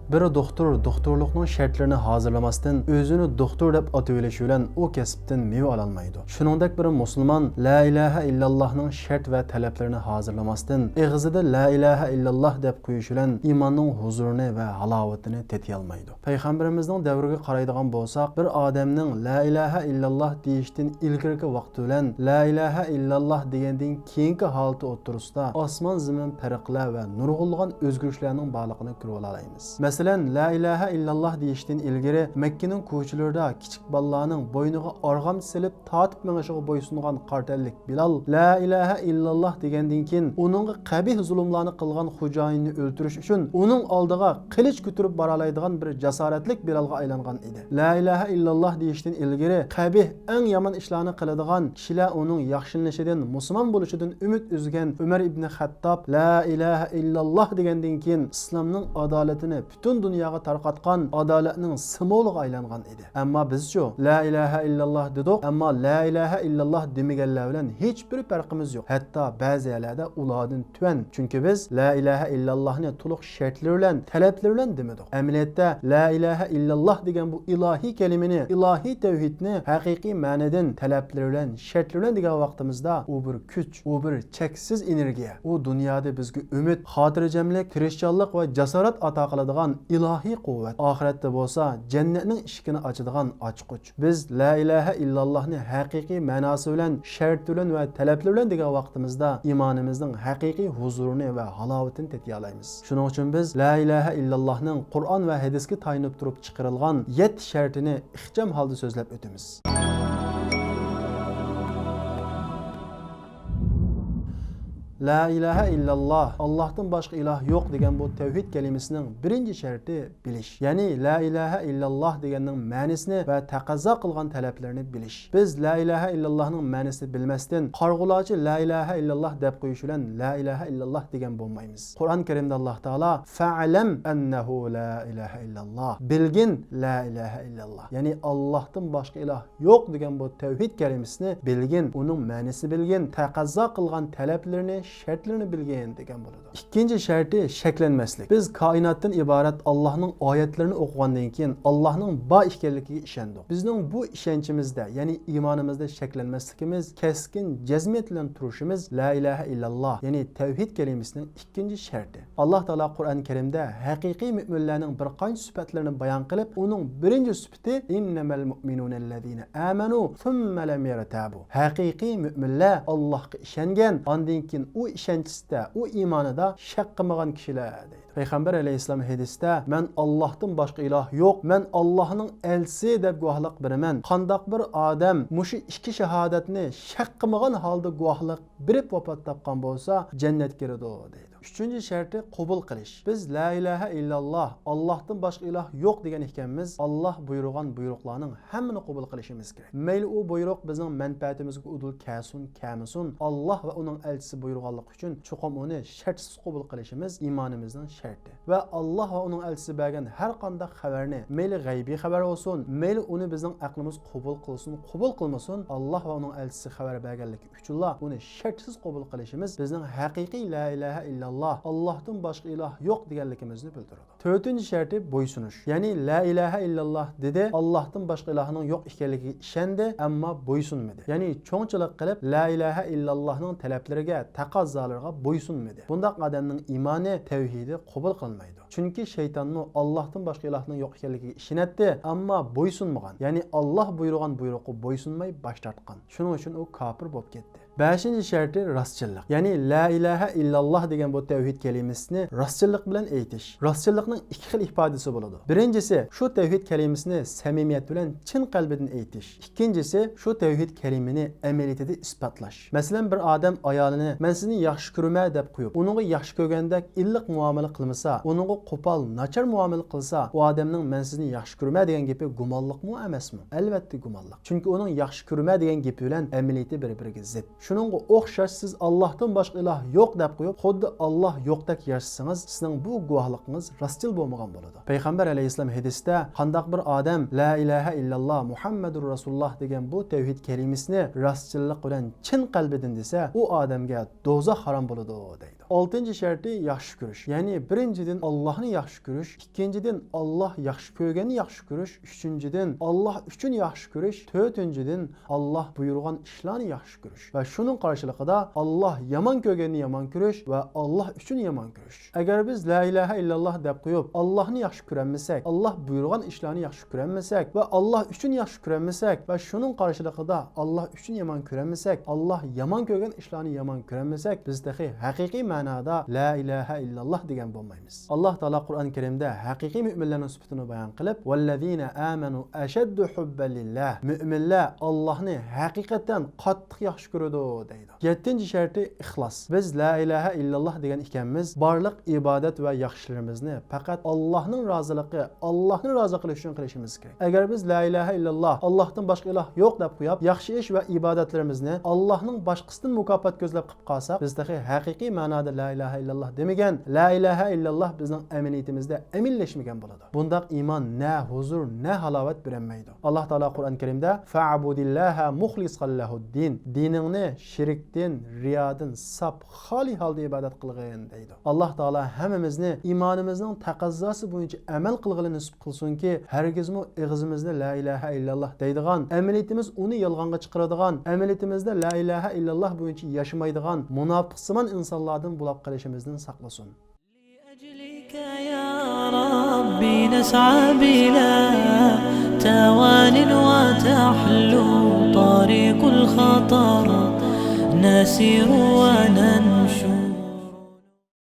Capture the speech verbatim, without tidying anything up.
بىر دوختۇر دوختۇرلۇقنىڭ شەرتلىرىنى ھازىرلىماستىن، ئۆزىنى دوختۇر دەپ ئاتىۋېلىشى بىلەن ئۇ كەسىپتىن مېۋە ئالالمايدۇ. شۇنىڭدەك بىر مۇسۇلمان لا ئىلاھە ئىللاللاھنىڭ شەرت ۋە تەلەپلىرىنى ھازىرلىماستىن، ئېغىزىدا لا ئىلاھە ئىللاللاھ دەپ قويۇشى بىلەن ئىماننىڭ ھۇزۇرىنى ۋە ھالاۋىتىنى تېتىيالمايدۇ. پەيغەمبىرىمىزنىڭ دەۋرىگە قارايدىغان بولساق، بىر ئادەمنىڭ لا ئىلاھە ئىللاللاھ دېيىشتىن ئىلگىرىكى ۋاقتى بىلەن لا ئىلاھە ئىللاللاھ دېگەندىن كېيىنكى ھالىتى ئوتتۇرىسىدا ئاسمان زېمىن پەرقلەر ۋە نۇرغۇنلىغان ئۆزگىرىشلەرنىڭ بارلىقىنى كۆرۈۋالالايمىز. مەسىلەن، لا ئىلاھە ئىللاللاھ دېيىشتىن ئىلگىرى مەككىنىڭ كوچىلىرىدا كىچىك بالىلارنىڭ بوينىغا ئارغامچا سېلىپ تارتىپ مېڭىشىغا بويسۇنغان قارا تەنلىك بىلال لا ئىلاھە ئىللاللاھ دېگەندىن كېيىن ئۇنىڭغا قەبىھ زۇلۇملارنى قىلغان خوجايىنىنى ئۆلتۈرۈش ئۈچۈن ئۇنىڭ ئالدىغا قىلىچ كۆتۈرۈپ بارالايدىغان بىر جاسارەتلىك بىلالغا ئايلانغان ئىدى. لا ئىلاھە ئىللاللاھ دېيىشتىن ئىلگىرى قەبىھ، ئەڭ يامان ئىشلارنى قىلىدىغان كىشىلەر ئۇنىڭ ياخشىلىنىشىدىن، مۇسۇلمان بولۇشىدىن ئۈمىد ئۈزگەن ئۆمەر ئىبنى خەتتاب لا ئىلاھە ئىللاللاھ دېگەندىن كېيىن ئىسلامنىڭ ئادالىتىنى پۈتۈن دۇنياغا تارقاتقان ئادالەتنىڭ سىمۋولىغا ئايلانغان ئىدى. ئەمما بىزچۇ؟ لا ئىلاھە ئىللاللاھ دېدۇق، ئەمما لا ئىلاھە ئىللاللاھ دېمىگەنلەر بىلەن ھېچبىر پەرقىمىز يوق. ھەتتا بەزى يەرلەردە ئۇلاردىن تۆۋەن. چۈنكى بىز لا ئىلاھە ئىللاللاھنى تولۇق شەرتلىرى بىلەن، تەلەپلىرى بىلەن دېمىدۇق. ئەمەلىيەتتە لا ئىلاھە ئىللاللاھ دېگەن بۇ ئىلاھىي كەلىمىنى، ئىلاھىي تەۋھىدنى ھەقىقىي مەنىدىن تەلەپلىرى بىلەن، شەرتلىرى بىلەن دېگەن ۋاقتىمىزدا، ئۇ بىر كۈچ، ئۇ بىر چەكسىز ئېنېرگىيە. ئۇ دۇنيادا بىزگە ئۈمىد، خاتىرجەملىك، تىرىشچانلىق ۋە جاسارەت ئاتا قىلىدىغان ئىلاھىي قۇۋۋەت. ئاخىرەتتە بولسا جەننەتنىڭ ئىشىكىنى ئاچىدىغان ئاچقۇچ. بىز لا ئىلاھە ئىللاللاھنى ھەقىقىي مەناسى بىلەن، شەرتى بىلەن ۋە تەلەپلىرى بىلەن دېگەن ۋاقتىمىزدا ئىمانىمىزنىڭ ھەقىقىي ھۇزۇرىنى ۋە ھالاۋىتىنى تېتىيالايمىز. شۇنىڭ ئۈچۈن بىز لا ئىلاھە ئىللاللاھنىڭ قۇرئان ۋە ھەدىسكە تايىنىپ تۇرۇپ چىقىرىلغان يەتتە شەرتىنى ئىخچام ھالدا سۆزلەپ ئۆتىمىز. لا ئىلاھە ئىللاللاھ، ئاللاھتىن باشقا ئىلاھ يوق دېگەن بۇ تەۋھىد كەلىمىسىنىڭ بىرىنچى شەرتى بىلىش. يەنى لا ئىلاھە ئىللاللاھ دېگەننىڭ مەنىسىنى ۋە تەقەززا قىلغان تەلەپلىرىنى بىلىش. بىز لا ئىلاھە ئىللاللاھنىڭ مەنىسىنى بىلمەستىن، قارىغۇلارچە لا ئىلاھە ئىللاللاھ دەپ قويۇش بىلەن لا ئىلاھە ئىللاللاھ دېگەن بولمايمىز. قۇرئان كەرىمدە ئاللاھ تائالا فەئلەم ئەننەھۇ لا ئىلاھە ئىللاللاھ، بىلگىن لا ئىلاھە ئىللاللاھ، يەنى ئاللاھتىن باشقا ئىلاھ يوق دېگەن بۇ تەۋھىد كەلىمىسىنى بىلگىن، ئۇنىڭ مەنىسىنى بىلگىن، تەقەززا قىلغان تەلەپلىرىنى، شەرتلىرىنى بىلگىن دېگەن بولىدۇ. ئىككىنچى شەرتى شەكلەنمەسلىك. بىز كائىناتتىن ئىبارەت ئاللاھنىڭ ئايەتلىرىنى ئوقۇغاندىن كېيىن ئاللاھنىڭ بار ئىكەنلىكىگە ئىشەندۇق. بىزنىڭ بۇ ئىشەنچىمىزدە، يەنى ئىمانىمىزدا شەكلەنمەسلىكىمىز، كەسكىن جەزمىيەت بىلەن تۇرۇشىمىز لا ئىلاھە ئىللاللاھ، يەنى تەۋھىد كەلىمىسىنىڭ ئىككىنچى شەرتى. ئاللاھ تائالا قۇرئان كەرىمدە ھەقىقىي مۆمىنلەرنىڭ بىر قانچە سۈپەتلىرىنى بايان قىلىپ، ئۇنىڭ بىرىنچى سۈپىتى، ئىننەمەل مۇئمىنۇنەللەزىنە ئامەنۇ سۇممە لەم يەرتابۇ. ھەقىقىي مۆمىنلەر ئاللاھقا ئىشەنگەن، ئاندىن كېيىن ئۇ ئىشەنچىسىدە، ئۇ ئىمانىدا شەك قىلمىغان كىشىلەر، دەيدۇ. پەيغەمبەر ئەلەيھىسسالام ھەدىستە، مەن ئاللاھتىن باشقا ئىلاھ يوق، مەن ئاللاھنىڭ ئەلچىسى دەپ گۇۋاھلىق بېرىمەن. قانداق بىر ئادەم مۇشۇ ئىككى شاھادەتنى شەك قىلمىغان ھالدا گۇۋاھلىق بېرىپ ۋاپات تاپقان بولسا، جەننەتكە كىرىدۇ، دەيدۇ. ئۈچىنچى شەرتى قوبۇل قىلىش. بىز لا ئىلاھە ئىللاللاھ، ئاللاھتىن باشقا ئىلاھ يوق دېگەن ئىكەنمىز، ئاللاھ بۇيرۇغان بۇيرۇقلارنىڭ ھەممىنى قوبۇل قىلىشىمىز كېرەك. مەيلى ئۇ بۇيرۇق بىزنىڭ مەنپەئەتىمىزگە ئۇدۇل كەلسۇن، كەلمىسۇن، ئاللاھ ۋە ئۇنىڭ ئەلچىسى بۇيرۇغانلىقى ئۈچۈن چوقۇم ئۇنى شەرتسىز قوبۇل قىلىشىمىز ئىمانىمىزنىڭ شەرتى. ۋە ئاللاھ ۋە ئۇنىڭ ئەلچىسى بەرگەن ھەر قانداق خەۋەرنى، مەيلى غەيبىي خەۋەر بولسۇن، مەيلى ئۇنى بىزنىڭ ئەقلىمىز قوبۇل قىلسۇن، قوبۇل قىلمىسۇن، ئاللاھ ۋە ئۇنىڭ ئەلچىسى خەۋەر بەرگەنلىكى ئۈچۈنلا ئۇنى شەرتسىز قوبۇل قىلىشىمىز بىزنىڭ ھەقىقىي لا ئىلاھە ئىللاللاھ، ئاللاھتىن باشقا ئىلاھ يوق دېگەنلىكىمىزنى بىلدۈرىدۇ. تۆتىنچى شەرتى بويسۇنۇش. يەنى لا ئىلاھە ئىللاللاھ دېدى، ئاللاھتىن باشقا ئىلاھنىڭ يوق ئىكەنلىكىگە ئىشەندى، ئەمما بويسۇنمىدى. يەنى چوڭچىلىق قىلىپ لا ئىلاھە ئىللاللاھنىڭ تەلەپلىرىگە، تەقەززالىرىغا بويسۇنمىدى. بۇنداق ئادەمنىڭ ئىمانى، تەۋھىدى قوبۇل قىلىنمايدۇ. چۈنكى شەيتانمۇ ئاللاھتىن باشقا ئىلاھنىڭ يوق ئىكەنلىكىگە ئىشىنەتتى، ئەمما بويسۇنمىغان، يەنى ئاللاھ بۇيرۇغان بۇيرۇققا بويسۇنماي باش تارتقان. شۇنىڭ ئۈچۈن ئۇ كاپىر بولۇپ كەتتى. بەشىنچى شەرتى راستچىللىق. يەنى لا ئىلاھە ئىللاللاھ دېگەن بۇ تەۋھىد كەلىمىسىنى راستچىللىق بىلەن ئېيتىش. راستچىللىقنىڭ ئىككى خىل ئىپادىسى بولىدۇ. بىرىنچىسى، شۇ تەۋھىد كەلىمىسىنى سەمىمىيەت بىلەن چىن قەلبىدىن ئېيتىش. ئىككىنچىسى، شۇ تەۋھىد كەلىمىنى ئەمەلىيىتىدە ئىسپاتلاش. مەسىلەن، بىر ئادەم ئايالىنى «مەن سىزنى ياخشى كۆرىمەن» دەپ قويۇپ، ئۇنىڭغا ياخشى كۆرگەندەك ئىللىق مۇئامىلە قىلمىسا، ئۇنىڭغا قوپال، ناچار مۇئامىلە قىلسا، ئۇ ئادەمنىڭ «مەن سىزنى ياخشى كۆرىمەن» دېگەن گېپى گۇمانلىقمۇ ئەمەسمۇ؟ ئەلۋەتتە گۇمانلىق. چۈنكى ئۇنىڭ ياخشى كۆرىمەن دېگەن گېپى بىلەن ئەمەلىيىتى بىر-بىرىگە زىت. شۇنىڭغا ئوخشاش سىز ئاللاھتىن باشقا ئىلاھ يوق دەپ قويۇپ، خۇددى ئاللاھ يوقتەك ياشىسىڭىز، سىزنىڭ بۇ گۇۋاھلىقىڭىز راستچىل بولمىغان بولىدۇ. پەيغەمبەر ئەلەيھىسسالام ھەدىستە، قانداق بىر ئادەم لا ئىلاھە ئىللاللاھ مۇھەممەدۇر رەسۇلۇللاھ دېگەن بۇ تەۋھىد كەلىمىسىنى راستچىللىق بىلەن چىن قەلبىدىن دېسە، ئۇ ئادەمگە دوزاخ ھارام بولىدۇ دەيدۇ. ئالتىنچى شەرتى ياخشى كۆرۈش. يەنى بىرىنچىدىن ئاللاھنى ياخشى كۆرۈش، ئىككىنچىدىن ئاللاھ ياخشى كۆرگەننى ياخشى كۆرۈش، ئۈچىنچىدىن ئاللاھ ئۈچۈن ياخشى كۆرۈش، تۆتىنچىدىن ئاللاھ بۇيرۇغان ئىشلارنى ياخشى كۆرۈش ۋە شۇنىڭ قارشىلىقىدا ئاللاھ يامان كۆرگەننى يامان كۆرۈش ۋە ئاللاھ ئۈچۈن يامان كۆرۈش. ئەگەر بىز لا ئىلاھە ئىللاللاھ دەپ قويۇپ، ئاللاھنى ياخشى كۆرەلمىسەك، ئاللاھ بۇيرۇغان ئىشلارنى ياخشى كۆرەلمىسەك ۋە ئاللاھ ئۈچۈن ياخشى كۆرەلمىسەك ۋە شۇنىڭ قارشىلىقىدا ئاللاھ ئۈچۈن يامان كۆرەلمىسەك، ئاللاھ يامان كۆرگەن ئىشلارنى يامان كۆرەلمىسەك، بىز تېخى ھەقىقىي مەنادا لا ئىلاھە ئىللاللاھ دېگەن بولمايمىز. ئاللاھ تائالا قۇرئان كەرىمدە ھەقىقىي مۆمىنلەرنىڭ سۈپىتىنى بايان قىلىپ، ۋەللەزىنە ئامەنۇ ئەشەددۇ ھۇببەن لىللاھ، مۆمىنلەر ئاللاھنى ھەقىقەتەن قاتتىق ياخشى كۆرىدۇ دەيدۇ. يەتتىنچى شەرتى ئىخلاس. بىز لا ئىلاھە ئىللاللاھ دېگەن ئىكەنمىز، بارلىق ئىبادەت ۋە ياخشى ئىشلىرىمىزنى پەقەت ئاللاھنىڭ رازىلىقى، ئاللاھنى رازى قىلىش ئۈچۈن قىلىشىمىز كېرەك. ئەگەر بىز لا ئىلاھە ئىللاللاھ، ئاللاھتىن باشقا ئىلاھ يوق دەپ قويۇپ، ياخشى ئىش ۋە ئىبادەتلىرىمىزنى ئاللاھنىڭ باشقىسىدىن مۇكاپات كۆزلەپ قىلىپ قالساق، بىز تېخى ھەقىقىي مەنادا لا ئىلاھە ئىللاللاھ دېمىگەن، لا ئىلاھە ئىللاللاھ بىزنىڭ ئەمەلىيىتىمىزدە ئەمەلىيلەشمىگەن بولىدۇ. بۇنداق ئىمان نە ھۇزۇر، نە ھالاۋەت بېرەلمەيدۇ. ئاللاھ تائالا قۇرئان كەرىمدە، فەئبۇدىللاھە مۇخلىسەن لەھۇددىن، دىنىڭنى شىركتىن، رىيادىن ساپ، خالىي ھالدا ئىبادەت قىلغىن دەيدۇ. ئاللاھ تائالا ھەممىمىزنى ئىمانىمىزنىڭ تەقەززاسى بويىچە ئەمەل قىلغىلى نېسىپ قىلسۇنكى، ھەرگىزمۇ ئېغىزىمىزدا لا ئىلاھە ئىللاللاھ دەيدىغان، ئەمەلىيىتىمىز ئۇنى يالغانغا چىقىرىدىغان، ئەمەلىيىتىمىزدە لا ئىلاھە ئىللاللاھ بويىچە ياشىمايدىغان مۇناپىقسىمان ئىنسانلاردىن بولاپ قېلىشىمىزدىن ساقلىسۇن. لأجلك يا ربي نسعى بلا توان وتحلو طريق الخطر، نسير وننشو